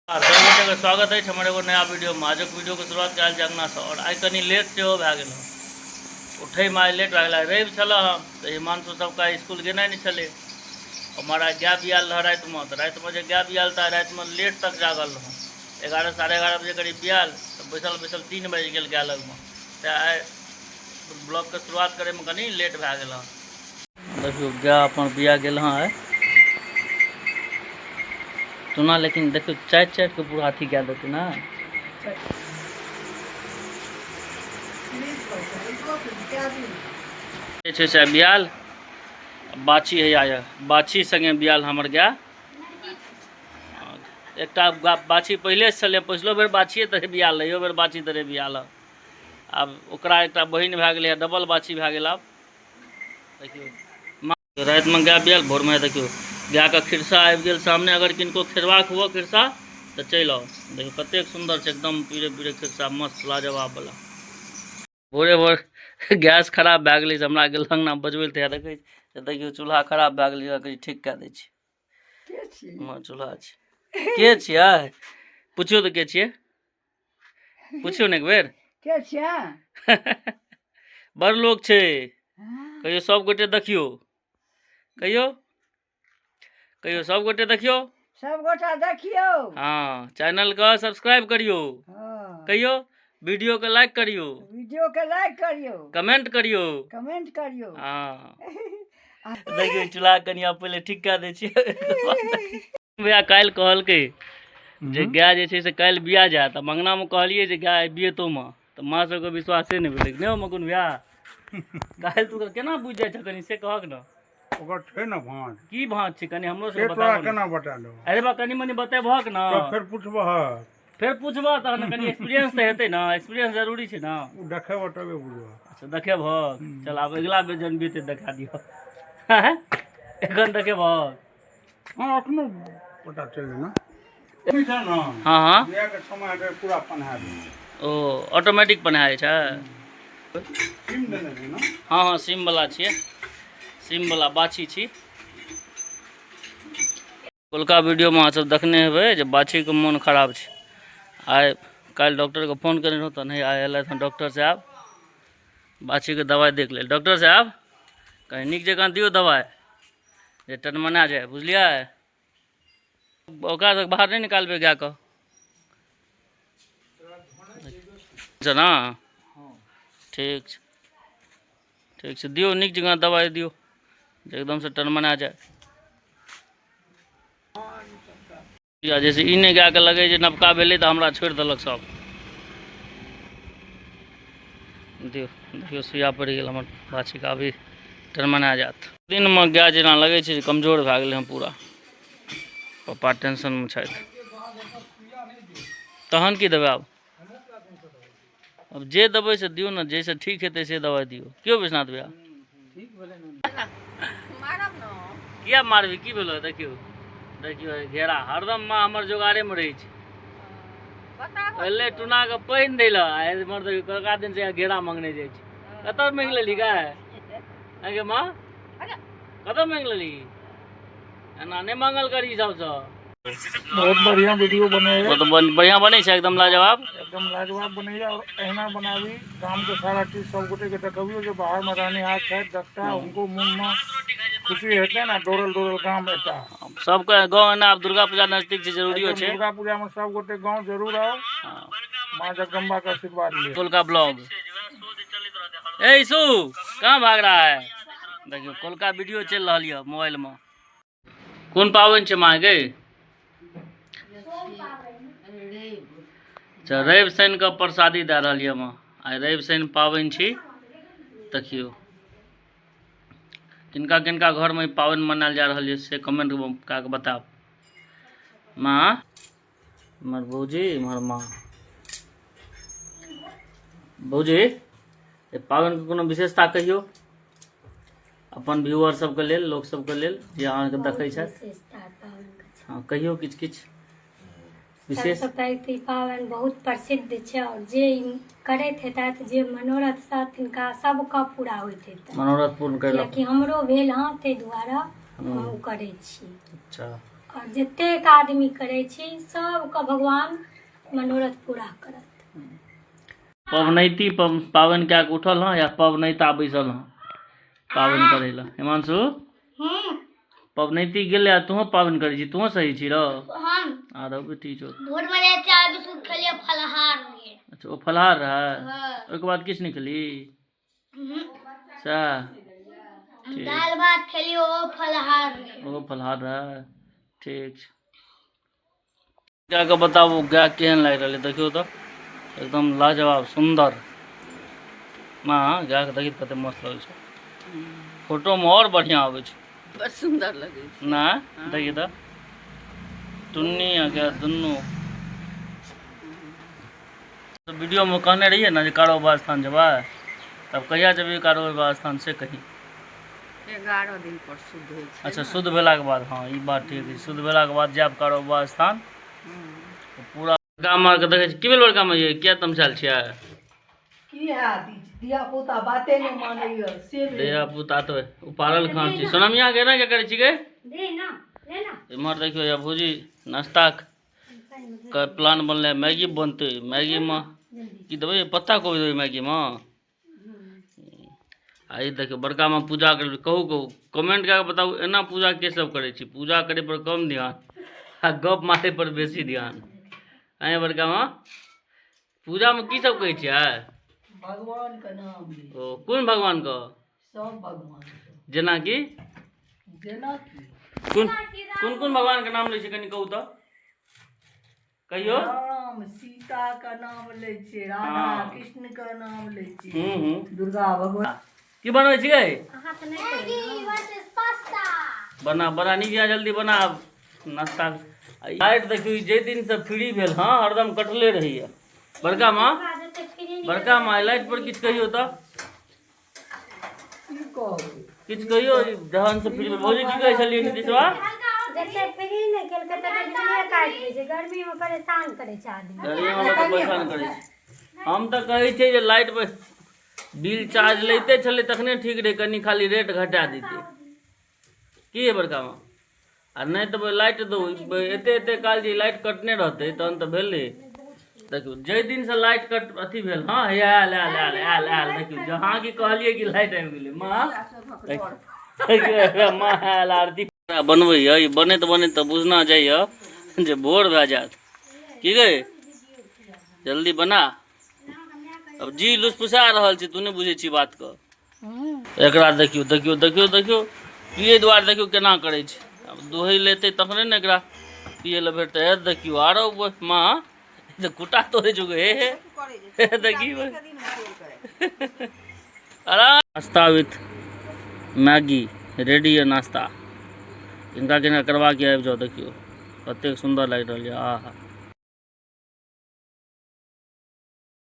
सब गोटेके स्वागत अछि हमर एगो नया वीडियोमे। आजुक वीडियोके शुरुआत कयल छै अंगनासँ और आइ कनि लेट सेहो भए गेल हँ। उठैमे आइ लेट भए गेल। आइ रवि छलऽ हँ तऽ हिमांशु सबके आइ इसकुल गेनाइ नहि छलै। हमर आइ गाय बियाल रहै रातिमे, तऽ रातिमे जे गाय बियाल तऽ आइ रातिमे लेट तक जागल रहौँ। 11 11:30 बजे करीब बियाल तऽ बैसल बैसल 3 बाजि गेल गाय लगमे। तऽ आइ ब्लॉगके शुरुआत करैमे कनि लेट भए गेल हँ। देखियौ गाय अपन बिया गेल हँ आइ चूना, लेकिन देखियौ चाटि चाटि के पूरा अथी कए देतै ने। जे छै से बियाल बाछी हैया यऽ, बाछी संगे बियाल हमर गाय। एकटा बाछी पहिले से छलै, पछिलो बेर बाछिए तरहे बियाल रहै, इहो बेर बाछी तरहे बियाल। आब ओकरा एकटा बहिन भए गेलै, डबल बाछी भए गेल। आब देखियौ रातिमे गाय बियाल, भोरमे देखियौ गायके खिरसा आबि गेल सामने। अगर किनको खेरबाक हुअ खिरसा तऽ चलि आउ। देखियौ कतेक सुन्दर छै, एकदम पीरे पीरे खिरसा, मस्त लाजवाब वाला। भोरे भोर गैस खराब भए गेलै से हमरा गेल अंगना बजबै लए, देखै देखियौ चूल्हा खराब भए गेलै, कनि ठीक कए दै छी। हँ चूल्हा छै। के छियै पुछियौ तऽ, के छियै पुछियौ ने एक बेर, के छियै? बड़ लोक छै, कहियो सब गोटे देखियौ, कहियो कहियो सब गोटे देखियौ, सब गोटा देखियौ। हाँ, चैनल के सब्सक्राइब करियौ, कहियो वीडियो के लाइक करियौ, वीडियो के लाइक करियौ, कमेंट करियौ, कमेंट करियौ। हाँ देखियौ चूल्हा कनि आब पहिले ठीक कए दै छियै। भैया काल्हि कहलकै जे गाय जे छै से काल्हि बिया जायत, आ मंगनामे कहलियै जे गाय बियेतौ माँ, तऽ माँ सबके विश्वासे नहि भेलै। नहि मकुन भैया, काल्हि तू केना बुझि जाइ छह कनि से कहक ने। ओकर छै ने भाँज। की भाँज छै कनि हमरो से तोरा केना बता देबौ? अरे बा कनि मनि बतेबहक ने। तऽ फेर पुछबह? फेर पुछबह तहन कनि एक्सपीरियंस तऽ हेतै ने, एक्सपीरियंस जरूरी छै ने। ओ देखेबह तबे बुझबह। अच्छा देखेबहक, चल आब अगिला बेर जहन बियेतै देखा दिहऽ, एखन देखेबहक? हाँ अखनो पता चलि ने छै ने। हाँ हाँ, बियाहके समय हेतै पूरा पन्हा दे। ओ ऑटोमेटिक पन्हा जाइ छै। सिम देने छै ने? हाँ हाँ, सिम वाला छियै, सिम वाला बाछी छी। कलका वीडियोमे अहाँ सब देखने हेबै जे बाछीके मोन खराब छै। आइ काल्हि डॉक्टरके फोन केने रहौं तऽ नहि आइ एलथि हँ डॉक्टर साहब बाछीके दवाइ देख लेल। डॉक्टर साहब कनि नीक जकाँ दियौ दवाइ जे टनमना जाय, बुझलियै? ओकरा तऽ बाहर नहि निकालबै गायके ने। ठीक छै, ठीक छै, दियौ नीक जकाँ दवाइ दियौ जे एकदमसँ टनमना जाय। या जैसे ई नहि गायके लगै जे नवका भेलै तऽ हमरा छोड़ि देलक सब। दियौ, देखियौ सुइया पड़ि गेल हमर बाछीके, अभी टनमना जायत। दिनमे गाय जेना लगै छै जे कमजोर भए गेलै हँ पूरा, पप्पा टेंशनमे छथि। तहन की देबै आब? आब जे देबै से दियौ ने, जाहिसँ ठीक हेतै से दवाइ दियौ। क्यों विश्वनाथ भैया किया मारबी? की भेलो? देखियौ देखियौ घेरा हरदम माँ हमर जोगाड़ेमे रहै छै। पहिले टूना के पानि दै लए, आ एम्हर देखियौ कका दिन से घेरा मंगने जाइ छै। कतऽ मांगि लेली गाय? आगे माँ कतऽ मांगि लेली? एना नहि मांगल करी सबसँ। बहुत बढ़िया वीडियो बने है। बहुत बढ़िया बनै छै, एकदम लाजवाब। एकदम लाजवाब बनैया और एहिना बनाबी, गाम के सारा चीज सब गोटे के देखबियो जे बाहर में रहनिहार छथि देखता, उनको मन में खुशी हेतै ने, दौड़ल दौड़ल गाम एता। सबके गाँव एना। आब दुर्गा पूजा नजदीक छै, जरूरियो एकदम छै। दुर्गा पूजा में सब गोटे गाँव जरूर आओ, माँ जगदम्बा के आशीर्वाद लिअ। कोलका ब्लॉग। ए ईशु कहाँ भाग रहा है? देखियौ कोलका वीडियो चलि रहल यऽ मोबाइल में। कोन पाबनि छै माँ गे? अच्छा, रवि शनि के प्रसादी दए रहल यऽ माँ। आइ रवि शनि पाबनि छी। देखियौ किनका किनका घरमे ई पाबनि मनायल जा रहल यऽ से कमेंट कए कऽ बतायब। माँ इम्हर, भौजी इम्हर। माँ भौजी, एहि पाबनिके कोनो विशेषता कहियौ अपन व्यूअर सबके लेल, लोक सबके लेल जे अहाँके देखै छथि। विशेषता पाबनिके छै। हँ, कहियौ किछु किछु विशेष। सबसँ पैघ तऽ ई पाबनि बहुत प्रसिद्ध छै और जे ई करैत हेतथि, जे मनोरथ सँ, तिनका सबके पूरा होइत हेतनि। मनोरथ पूर्ण कयलक। कियाकि हमरो भेल हँ, ताहि दुआरे हम ओ करै छी। अच्छा। आओर जतेक आदमी करै छी सबके भगवान मनोरथ पूरा करत। पबनैती पाबनि कए कऽ उठल हँ या पबनैता बैसल हँ पाबनि करै लए? हिमांशु, पबनैती गेलै आ तूहो पाबनि करै छी, तूहो सही छी रौ? हम आरो बेटी चो भोर में रहे चाय बिस्कुट खेलिए, फलहार रहे। अच्छा, ओ फलहार रहै, ओहिके बाद किछु नहि खेली? सएह ठीक। दाल भात खेलिए, ओ फलहार रहे। ओहो फलहार रहै, ठीक छै। गायके बताबू, गाय केहन लागि रहल है? देखियौ तऽ एकदम लाजवाब सुन्दर। माँ, गायके देखी तऽ कते मस्त लगै छै, फोटोमे आओर बढ़िआँ आबै छै। बड़ सुन्दर लगै छै ना? देखी तऽ टुन्नी आ गाय दुनू। वीडियोमे कहने रहियै ने जे कारोबार स्थान जेबै, तब कहिया जेबै कारोबार स्थान से कही? 11 दिन पर शुद्ध होइ छै। अच्छा, शुद्ध भेलाके बाद। हँ, ई बात ठीक छै, शुद्ध भेलाके बाद जायब कारोबार स्थान पूरा। बड़का माँके देखै छी, की भेल बड़का माँ? किया तमसायल छियै? की हैत, धिया पुता बाते नहि मानैया से भेल। धिया पुता तऽ उपारल खान छी। सोनमिया के एना के करै छी गे? दे ना, ले ना। इम्हर देखियौ, या भौजी नाश्ता के प्लान बनलै, मैगी बनतै। मैगीमे की देबै? पत्ता कोबी देबै मैगीमे। आ ई देखियौ, बड़का माँ पूजा करै। कहू कहू, कमेंट कए कऽ बताबू, एना पूजा के सब करै छी? पूजा करै पर कम ध्यान आ गप मारै पर बेसी ध्यान। आँय बड़का माँ, पूजामे की सब कहै छियै? भगवान के नाम लै। ओ कोन भगवानके? सब भगवान के। जेनाकि? जेनाकि कोन कोन कोन भगवानके नाम लै छै, कनि कहू तऽ, कहियौ। राम सीता के नाम लै छियै, राधा कृष्ण के नाम लै छियै, हूँ हूँ दुर्गा भगवान। की बनबै छियै? अहाँ तऽ नहि करू। Versus pasta. बना बना, नीक जेना जल्दी बना नाश्ता। लाइट देखियौ, ई जाहि दिनसँ फ्री भेल हँ, हरदम कटले रहैया। बड़का माँ, जते फ्री बड़का माँ, लाइट पर किछु कहियौ तऽ। की कहबै? किछु कहियौ, ई जहन से फ्री भेल। भौजी, की कहै छलियै नीतीशवा? जते फ्री नहि केलकै तते बिजलिए काटि दै छै। गर्मीमे परेशान करै छै आदमी। गर्मीमे लोक परेशान करै छै। हम तऽ कहै छियै जे लाइट पर बिल चार्ज लैते छलै तखने ठीक रहै, कनि खाली रेट घटा दैतै। की है बड़का माँ? आ नहि तऽ लाइट दू, एते एते काल जे लाइट कटने रहतै तहन तऽ भेलै। देखियौ, जाहि दिनसँ लाइट कट अथी भेल हँ, हे आयल आयल आयल आयल आयल। देखियौ, जहाँ की कहलियै कि लाइट आबि गेलै। माँ, देखियौ, माँ आयल, आरती बनबैया। ई बनैत बनैत तऽ बुझना जाइया जे भोर भए जायत। की गै, जल्दी बना अब। जी लुसफुसा रहल छी, तू नहि बुझै छी बातके। एकरा देखियौ देखियौ देखियौ देखियौ, पियै दुआरे देखियौ केना करै छै। आब दुहै लेतै तखने ने एकरा पियै लए भेटतै। हे देखियौ, आरो माँ तऽ कुटा तोड़ै छौ हे। हे हे, देखियौ, आराम। नाश्ता विथ मैगी रेडी यऽ नाश्ता। किनका किनका करबाक यऽ, आबि जाउ। देखियौ कतेक सुन्दर लागि रहल यऽ, आहा।